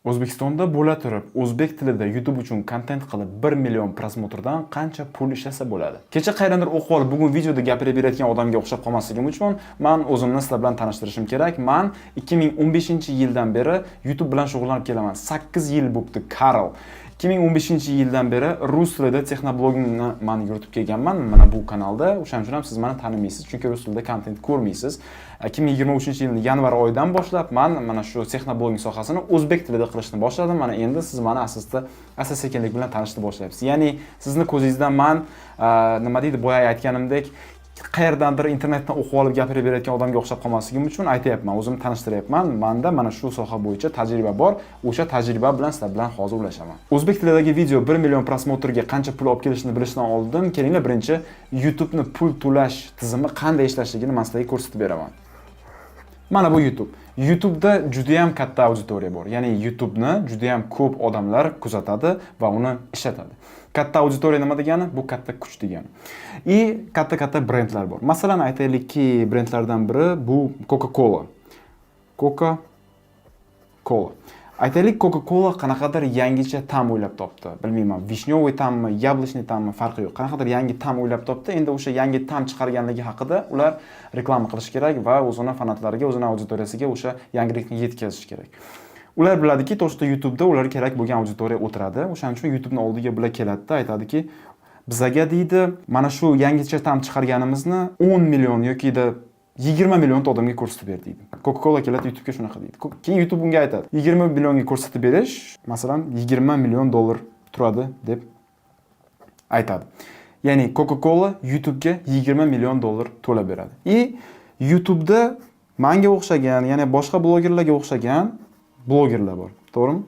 O'zbekistonda bo'la turib, o'zbek tilida YouTube uchun kontent qilib 1 million просмотр dan qancha pul ishlasa bo'ladi? Kecha qayerdandir o'qib olib, bugun videoda gapirib berayotgan odamga o'xshab qolmasligim uchun man o'zimni sizlar bilan tanishtirishim kerak. Man 2015-yildan beri YouTube bilan shug'ullanib kelaman. 8 yil bo'pti, Karl. 2015-yildan beri rus tilida texnoblogingni man yuritib kelganman mana bu kanalda. O'shaning uchun ham siz meni tanimaysiz, chunki rus tilida kontent ko'rmaysiz. 2023-yilning yanvar oyidan boshlab man mana shu texnobloging sohasini o'zbek tilida qilishni boshladim. Mana endi siz mani asosda asta-sekinlik bilan tanishni boshlayapsiz. Ya'ni sizni ko'zingizdan man nima deydi, boya aytganimdek, qayerdandir internetdan o'qib olib gapirib berayotgan odamga o'xshab qolmasligim uchun aytyapman, o'zimni tanishtiryapman. Manda mana shu soha bo'yicha tajriba bor. O'sha tajriba bilan sizlar bilan hozir ulashaman. O'zbek tilidagi video 1 million просмотр ga qancha pul olib kelishini bilishdan oldin kelinglar, birinchi YouTube'ni pul to'lash tizimi qanday ishlashligini man sizlarga ko'rsatib beraman. Mana bu YouTube. YouTube'da juda ham katta auditoriya bor. Ya'ni YouTube'ni juda ham ko'p odamlar kuzatadi va uni ishlatadi. Katta auditoriya nima degani? Bu katta kuch degani. И katta-katta brendlar bor. Masalan, aytaylikki, brendlardan biri bu Coca-Cola. Coca-Cola. Aytaylik, Coca-Cola qanaqadir yangicha ta'm o'ylab topdi. Bilmayman, вишнёвый ta'mmi, яблочный ta'mmi, farqi yo'q. Qanaqadir yangi ta'm o'ylab topdi. Endi o'sha yangi ta'm chiqarganligi haqida ular reklama qilish kerak va o'zini fanatlariga, o'zini auditoriyasiga o'sha yangilikni yetkazish kerak. Ular biladiki, то, что YouTube'da ularga kerak bo'lgan auditoriya o'tiradi. O'shaning uchun YouTube'ni oldiga bular keladida, aytadiki, bizaga deydi, mana shu yangicha ta'm chiqarganimizni 10 million yokida 20 millionta odamga ko'rsatib ber deydi. Coca-Cola keladi YouTube'ga, shunaqa deydi. Keyin YouTube unga aytadi: 20 millionga ko'rsatib berish, masalan, 20 million dollar turadi deb aytadi. Ya'ni Coca-Cola YouTube'ga 20 million dollar to'lab beradi. И YouTube'da manga o'xshagan, ya'ni boshqa blogerlarga o'xshagan blogerlar bor. To'g'rimi?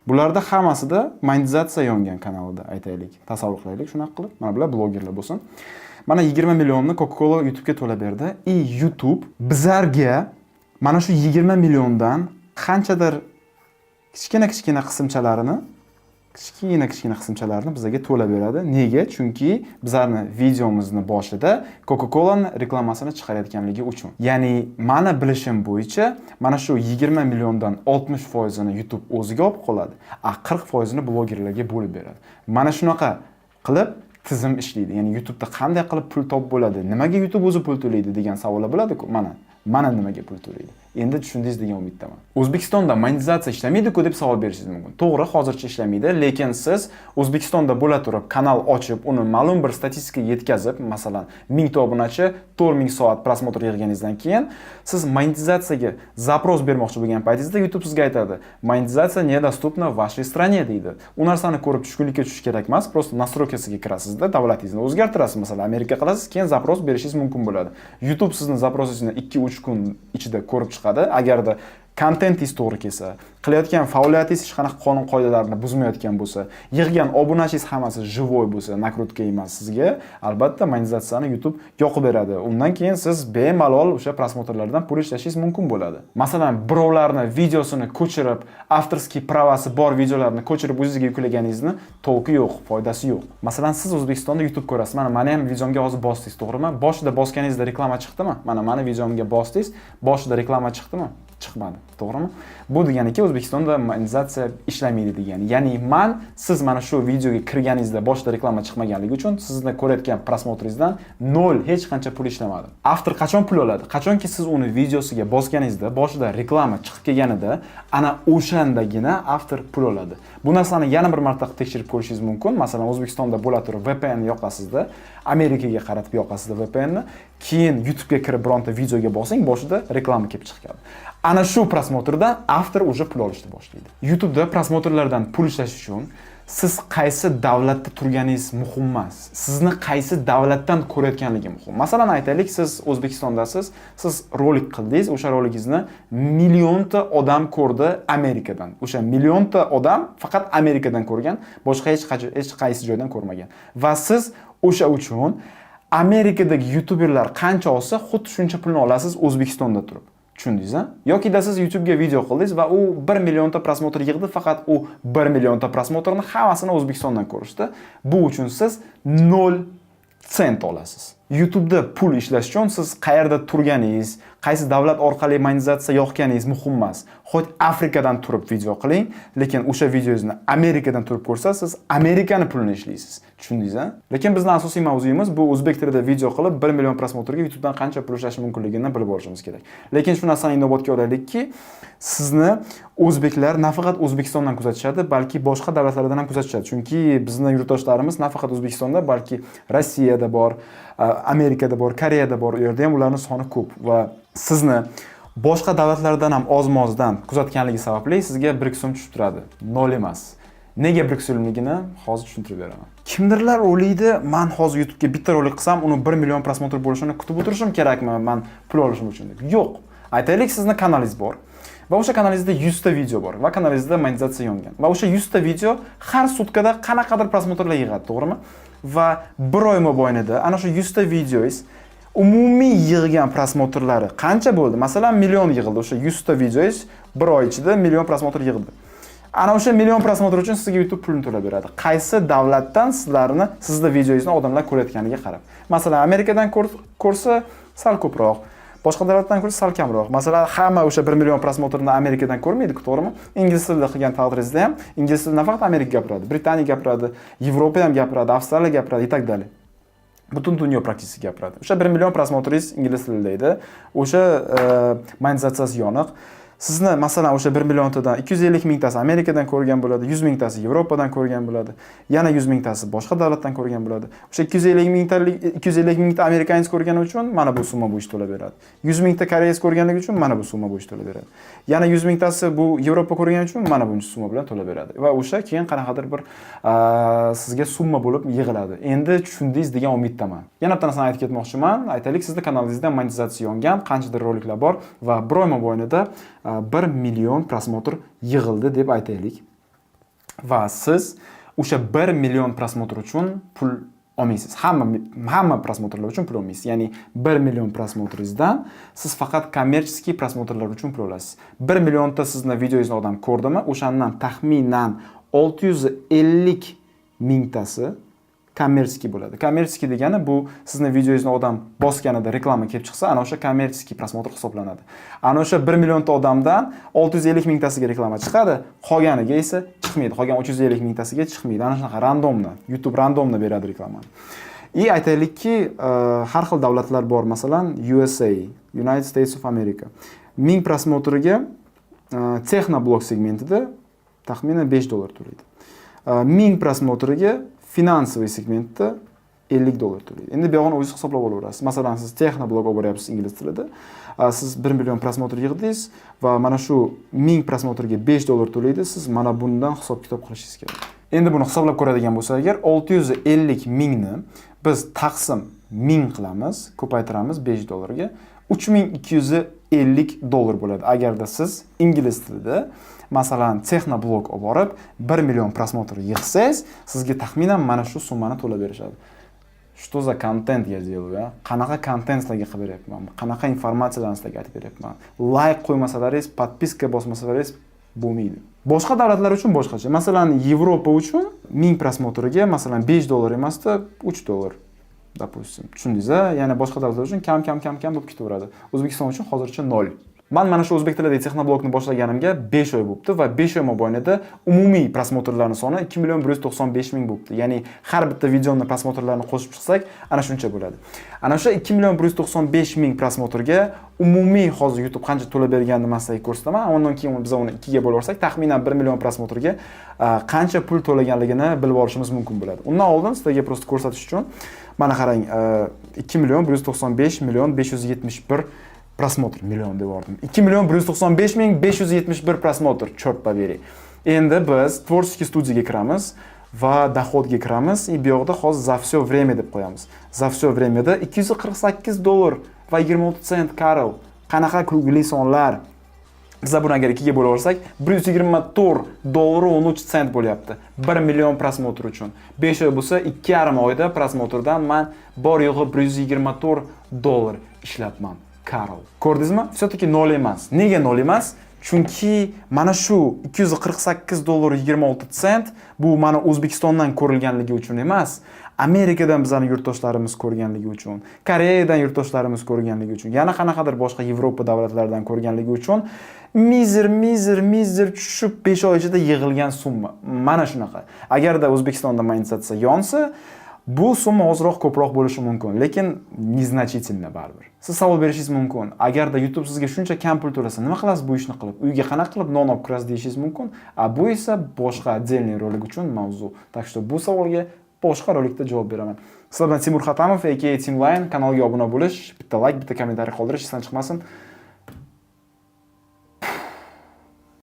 Bularda hammasida monetizatsiya yongan kanalida, aytaylik. Tasavvur qilaylik shunaqa qilib. Mana bular blogerlar bo'lsin. Mana 20 millionni Coca-Cola YouTube'ga to'lab berdi. И YouTube bizlarga mana shu 20 milliondan qanchadir kichkina-kichkina qismchalarini, kichkina-kichkina qismchalarini bizga to'lab beradi. Nega? Chunki bizlarni videomizni boshida Coca-Cola'ni reklamasini chiqarayotganligi uchun. Ya'ni mani bilishim bo'yicha mana shu 20 milliondan 60% ini YouTube o'ziga olib qoladi, а 40% ini blogerlarga bo'lib beradi. Mana shunaqa qilib tizim ishlaydi. Ya'ni YouTube'da qanday qilib pul topib bo'ladi? Nimaga YouTube o'zi pul to'laydi degan savollar bo'ladi-ku. Mana nimaga pul to'laydi. Endi tushundingiz degan umiddaman. O'zbekistonda monetizatsiya ishlamaydi-ku deb savol berishingiz mumkin. To'g'ri, hozircha ishlamaydi, lekin siz O'zbekistonda bo'la turib kanal ochib, uni ma'lum bir statistikaga yetkazib, masalan, 1000 ta obunachi, 4000 soat просмотр yig'ganingizdan keyin siz monetizatsiyaga запрос bermoqchi bo'lgan paytingizda YouTube sizga aytadi: "Монетизация недоступна в вашей стране" deydi. U narsani ko'rib tushkunlikka tushish kerak emas, просто настройка siga kirasizda, davlatingizni o'zgartirasiz, masalan, Amerika qilasiz, keyin запрос berishingiz mumkin bo'ladi. YouTube sizni запрос ingizni 2-3 kun ichida ko'rib chiqadi. Agarda kontentingiz to'g'ri kelsa, qilayotgan faoliyatingiz hech qanaqa qonun qoidalarini buzmayotgan bo'lsa, yig'gan obunachingiz hammasi живой bo'lsa, накрутка emas, sizga albatta monetizatsiyani YouTube yoqib beradi. Undan keyin siz bemalol o'sha просмотр lardan pul ishlashingiz mumkin bo'ladi. Masalan, birovlarni videosini ko'chirib, авторский права si bor videolarni ko'chirib o'zingizga yuklaganingizni толк i yo'q, foydasi yo'q. Masalan, siz O'zbekistonda YouTube ko'rasiz. Mana meni ham videomga hozir bosdingiz, to'g'rimi? Boshida bosganingizda reklama chiqdimi? Mana mani videomga bosdingiz, boshida reklama chiqdimi? Chiqmadi, to'g'rimi? Bu deganiki, O'zbekistonda monetizatsiya ishlamaydi degani. Ya'ni man siz mana shu videoga kirganingizda boshida reklama chiqmaganligi uchun sizni ko'rayotgan просмотр ingizdan nol, hech qancha pul ishlamadim. Avtor qachon pul oladi? Qachonki siz uni videosiga bosganingizda boshida reklama chiqib kelganida, ana o'shandagina avtor pul oladi. Bu narsani yana bir marta qilib tekshirib ko'rishingiz mumkin. Masalan, O'zbekistonda bo'la turib VPN yoqasizda, Amerikaga qaratib yoqasizda VPNni, keyin YouTubega kirib bironta videoga bosing, boshida reklama kelib chiqadi. Ana shu просмотр dan avtor уже pul olishni boshlaydi. YouTubeda просмотр lardan pul ishlash uchun siz qaysi davlatda turganingiz muhim emas. Sizni qaysi davlatdan ko'rayotganligi muhim. Masalan, aytaylik, siz O'zbekistondasiz, siz rolik qildingiz, o'sha roligingizni millionta odam ko'rdi Amerikadan. O'sha millionta odam faqat Amerikadan ko'rgan, boshqa hech qaysi joydan ko'rmagan. Va siz o'sha uchun Amerikadagi youtuberlar qancha olsa, xuddi shuncha pulni olasiz O'zbekistonda turib. Tushundingiz, a? Yokida siz YouTube'ga video qildingiz va u 1 millionta просмотр yig'di, faqat u 1 millionta просмотр ni hammasini O'zbekistondan ko'rishdi. Bu uchun siz 0 sent olasiz. YouTube'da pul ishlash uchun siz qayerda turganingiz, qaysi davlat orqali monetizatsiya yoqganingiz muhim emas. Хоть Afrikadan turib video qiling, lekin o'sha videongizni Amerikadan turib ko'rsa, siz Amerikani pulini ishlaysiz. Tushundingiz, a? Lekin bizning asosiy mavzuyimiz bu o'zbek tilida video qilib 1 million просмотр ga YouTubedan qancha pul ishlash mumkinligini bilib olishimiz kerak. Lekin shu narsani inobatga olaylikki, sizni o'zbeklar nafaqat O'zbekistondan kuzatishadi, balki boshqa davlatlardan ham kuzatishadi. Chunki bizni yurtdoshlarimiz nafaqat O'zbekistonda, balki Rossiyada bor, Amerikada bor, Koreyada bor. U yerda ham ularning soni ko'p va sizni boshqa davlatlardan ham oz-mozdan kuzatganligi sababli sizga 1-2 so'm tushib turadi. Nol emas. Nega 1-2 so'mligini hozir tushuntirib beraman. Kimdirlar o'ylaydi, man hozir YouTube'ga bitta rolik qilsam, uni 1 million просмотр bo'lishini kutib o'tirishim kerakmi, man pul olishim uchun deb. Yo'q. Aytaylik, sizni kanalingiz bor. Va o'sha kanalingizda 100 ta video bor va kanalingizda monetizatsiya yongan. Va o'sha 100 ta video har sutkada qanaqadir просмотр lar yig'adi, to'g'rimi? Va bir oy mobaynida ana shu 100 ta videongiz umumiy yig'gan просмотр lari qancha bo'ldi? Masalan, million yig'ildi. O'sha 100 ta videongiz bir oy ichida million просмотр yig'di. Ana o'sha million просмотр uchun sizga YouTube pulini to'lab beradi. Qaysi davlatdan sizni videongizni odamlar ko'rayotganiga qarab. Masalan, Amerikadan ko'rsa sal ko'proq, boshqa davlatdan ko'rsa sal kamroq. Masalan, hamma o'sha 1 million просмотр ni Amerikadan ko'rmaydi-ku, to'g'rimi? Ingliz tilida qilgan taqdiringizda ham ingliz tilida nafaqat Amerika gapiradi, Britaniya gapiradi, Yevropa ham gapiradi, Avstraliya gapiradi и так далее. Butun dunyo практически gapiradi. O'sha 1 million просмотр ingiz ingliz tilida edi. O'sha monetizatsiyasi yoniq. Sizni, masalan, o'sha 1 milliontadan 250 mingtasi Amerikadan ko'rgan bo'ladi, 100 mingtasi Yevropadan ko'rgan bo'ladi, yana 100 mingtasi boshqa davlatdan ko'rgan bo'ladi. O'sha 250 mingtalik, 250 mingta американец ko'rgani uchun mana bu summa bo'yicha to'lab beradi. 100 mingta koreys ko'rganligi uchun mana bu summa bo'yicha to'lab beradi. Yana 100 mingtasi bu Yevropa ko'rgani uchun mana buncha summa bilan to'lab beradi. Va o'sha keyin qanaqadir bir sizga summa bo'lib yig'iladi. Endi tushundingiz degan umiddaman. Yana bitta narsani aytib ketmoqchiman. Aytaylik, sizni kanalingizda monetizatsiya yongan, qanchadir roliklar bor va bir oy mobaynida 1 million просмотр yig'ildi deb aytaylik. Va siz o'sha 1 million просмотр uchun pul olmaysiz. Hamma просмотр lar uchun pul olmaysiz. Ya'ni 1 million просмотр ingizdan siz faqat коммерческий просмотр lar uchun pul olasiz. 1 millionta sizni videongizni odam ko'rdimi, o'shandan taxminan 650 mingtasi коммерческий bo'ladi. Коммерческий degani bu sizni videongizni odam bosganida reklama kelib chiqsa, ana o'sha коммерческий просмотр hisoblanadi. Ana o'sha 1 millionta odamdan 650 mingtasiga reklama chiqadi, qolganiga esa chiqmaydi. Qolgan 350 mingtasiga chiqmaydi. Ana shunaqa рандомно, YouTube рандомно beradi reklamani. И aytaylikki, har xil davlatlar bor, masalan, USA, United States of America. 1000 просмотр iga texnoblog segmentida taxminan 5 dollar to'laydi. 1000 просмотр iga финансовый segmentda 50 dollar to'laydi. Endi bu yog'ini o'zingiz hisoblab olaverasiz. Masalan, siz texnoblog olib boryapsiz ingliz tilida. Siz 1 million просмотр yig'dingiz va mana shu 1000 просмотр ga 5 dollar to'laydi. Siz mana bundan hisob-kitob qilishingiz kerak. Endi buni hisoblab ko'radigan bo'lsak, agar 650 mingni biz taqsim 1000 qilamiz, ko'paytiramiz 5 dollarga, 3250 dollar bo'ladi. Agarda siz ingliz tilida, masalan, texnoblog olib borib 1 million просмотр yig'sangiz, sizga taxminan mana shu summani to'lab berishadi. Что за контент я делаю, а? Qanaqa kontent sizlarga qilib beryapman? Qanaqa informatsiyalarni sizlarga aytib beryapman? Layk qo'ymasalaringiz, подписка bosmasalaringiz bo'lmaydi. Boshqa davlatlar uchun boshqacha. Masalan, Yevropa uchun 1000 просмотр iga, masalan, 5 dollar emasda 3 dollar, допустим. Tushundingiz, a? Ya'ni boshqa davlatlar uchun kam, kam, kam, kam bo'lib ketaveradi. O'zbekiston uchun hozircha 0. Man mana shu o'zbek tilidagi texnoblogni boshlaganimga 5 oy bo'libdi va 5 oy mobaynida umumiy просмотр larning soni 2 million 195 ming bo'libdi. Ya'ni har bitta videoni просмотр larini qo'shib chiqsak, ana shuncha bo'ladi. Ana o'sha 2 million 195 ming просмотр ga umumiy hozir YouTube qancha to'lab berganini man sizlarga ko'rsataman. Undan keyin biz uni 2 ga bo'lib olsak, taxminan 1 million просмотр ga qancha pul to'laganligini bilib olishimiz mumkin bo'ladi. Undan oldin sizlarga просто ko'rsatish uchun mana qarang, 2 million 195 million 571 просмотр, million deb yubordim. 2 million 195 ming 571 просмотр, черт побери. Endi biz творческий studiyaga kiramiz va доход ga kiramiz и bu yoqda hozir "за все время" deb qo'yamiz. За все время da 248 dollar va 26 sent, Karl. Qanaqa kulgili sonlar. Biz buni agar ikkiga bo'lib olsak, 124 dollar 13 sent bo'lyapti. 1 million просмотр uchun. 5 oy bo'lsa, 2,5 oyda просмотр dan man bor yo'g'i 124 dollar ishlabman. Karl. Ko'rdingizmi? Все-таки 0 emas. Nega 0 emas? Chunki mana shu 248 dollar 26 sent bu mana O'zbekistondan ko'rilganligi uchun emas, Amerikadan bizani yurtdoshlarimiz ko'rganligi uchun, Koreyadan yurtdoshlarimiz ko'rganligi uchun, yana qanaqadir boshqa Yevropa davlatlaridan ko'rganligi uchun mizr, mizr, mizr tushib 5 oy ichida yig'ilgan summa. Mana shunaqa. Agarda O'zbekistonda monetizatsiya yonsa, bu summa ozroq ko'proq bo'lishi mumkin, lekin незначительно baribir. Siz savol berishingiz mumkin. Agarda YouTube sizga shuncha kam pul to'lasa, nima qilasiz bu ishni qilib? Uyga qanaqa qilib non olib kirasiz deyishingiz mumkin. A bu esa boshqa отдельный rolik uchun mavzu. Так что bu savolga boshqa rolikda javob beraman. Sizlar bilan Timur Hatamov, aka Timline. Kanalga obuna bo'lish, bitta layk, bitta kommentariy qoldirish esdan chiqmasin.